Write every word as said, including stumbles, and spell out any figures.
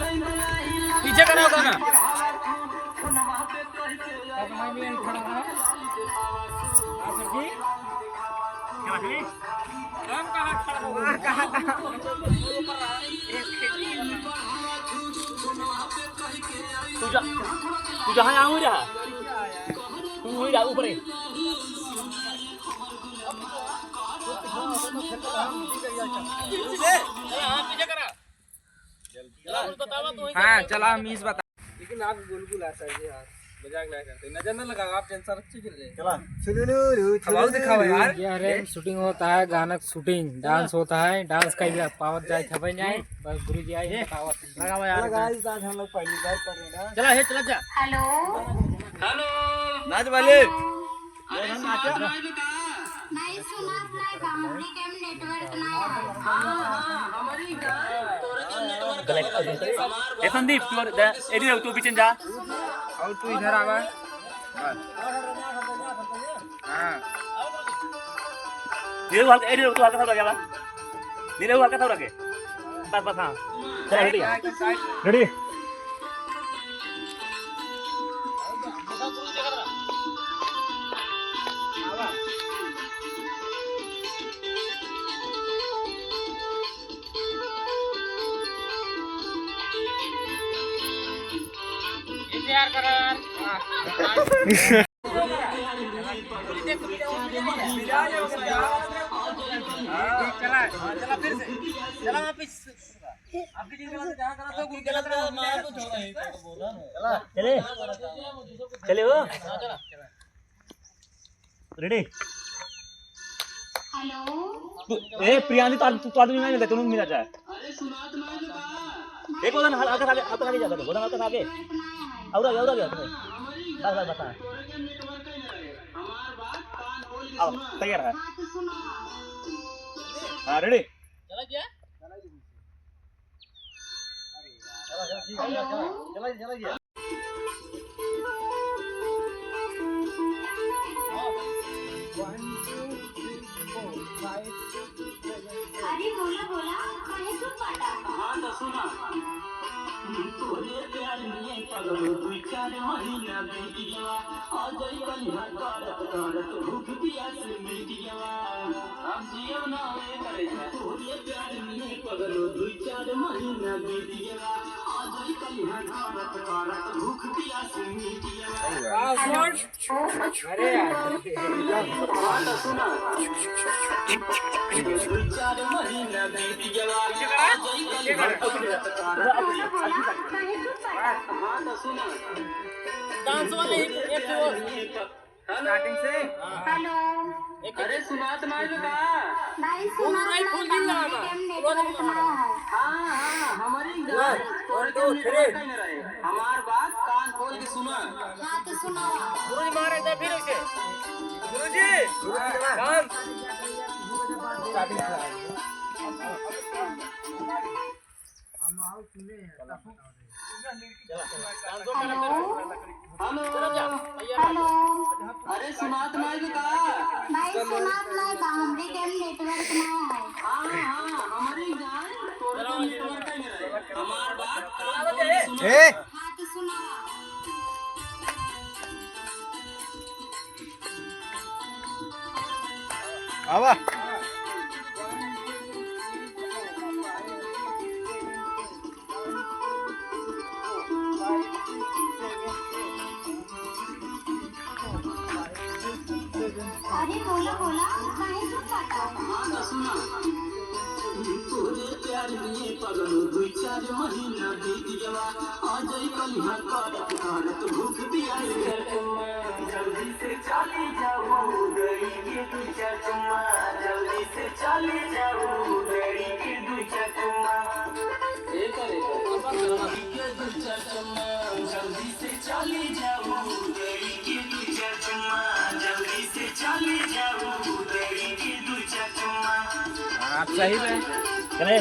पीछे कराओ गाना। तू जा, तू जहाँ यहाँ हो रहा, तू वहीं जा, ऊपर ही। हाँ, चला, हम इस बता। लेकिन आप गुलगुल आ सर जी, हाँ, मजाक ना करते, नजर ना लगाओ, आप टेंशन अच्छे चल रहे हैं। चला। अब आओ दिखाओ यार। ये अरे शूटिंग होता है, गाना शूटिंग, डांस होता है, डांस का भी पावत जाए, खबर जाए, बस गुरु जी आए, पावत। लगाओ यार। गाइस, आज हम लोग पहली बार कर रहे हैं डांस। चला, हे, चला जा। हेलो। हेलो। नाच वाले। अरे, सुनात नाई बे का? नहीं सुनात नाई बा, हमरी के में नेटवर्क नाई है। हाँ, हाँ, हमरी का? तोरे के नेटवर्क। ए संदीप, तू और दे, एडी रहो, तू पीछे जा। और तू इधर आवा। बस। हाँ। ये वाला एडी रहो, तू हल्का सा लगे बा। नीले हल्का सा रखे। बस, बस, हाँ। चल, ready? Ready? चला, चला फिर से। चला वापस। आपकी जिंदगी में जहाँ गलत हो, कोई गलत रहा, हमने चले, चले हो। Ready? हेलो। तू, ए, प्रियांशी, तो, तू, तो आदमी नहीं मिलता, तू मिला जाए। एक बार हल्का आगे, हल्का आगे जाता, हल्का आगे। और आगे, और आगे। बस, बस, बस, हाँ। आओ, तैयार है। हाँ, ready? चला गया? हेलो। अरे बोला, बोला, काहे चुप बाटा? हाँ, तो सुना। तोरे प्यार में पगलो दुई चार महीना बीत गया, आ जाई कलिहा करत करत भूख पियास मिट गया। अब जियो ना ए करे जा। तोरे प्यार में पगलो दुई चार महीना बीत गया, आ जाई कलिहा करत करत भूख पियास मिट गया। अरे यार। डांस वाले एक, एक और। Starting से। हेलो। अरे सुनात नाई बे का? नहीं सुनात नाई बा, हमरे के में नेटवर्क ना है। हाँ, हाँ, हमरी गाय तोरे के में नेटवर्क नहीं रहे। हमार बात कान खोल के सुना। हाँ, तो सुनावा। गुरुजी मारे थे फिर उसे। गुरुजी। गुरुजी चला। काम। हेलो। हेलो। अरे सुनात नाई बे का? नहीं सुनात नाई बा, हमरे के में नेटवर्क ना है। हाँ, हाँ, हमरी गाय तोरे के में नेटवर्क नहीं रहे। हमार बात कान खोल के सुना। ए! हाँ, तो सुनावा। आवा। अरे बोला, बोला, काहे चुप बाटा? हाँ, तो सुना। तोरे प्यार में पगलो दुई चार महीना बीत गवा, आ जाई कलिहा करत करत भूख पियास। जल्दी से चली जाऊ, दई के दुई चार चुम्मा, जल्दी से चली जाऊ, दई के दुई चार चुम्मा। ए करे, दई के दुई चार चुम्मा, जल्दी से चली जाऊ, दई के दुई चार चुम्मा, जल्दी से चली जाऊ, दई के दुई चार चुम्मा। आप सही में। करे।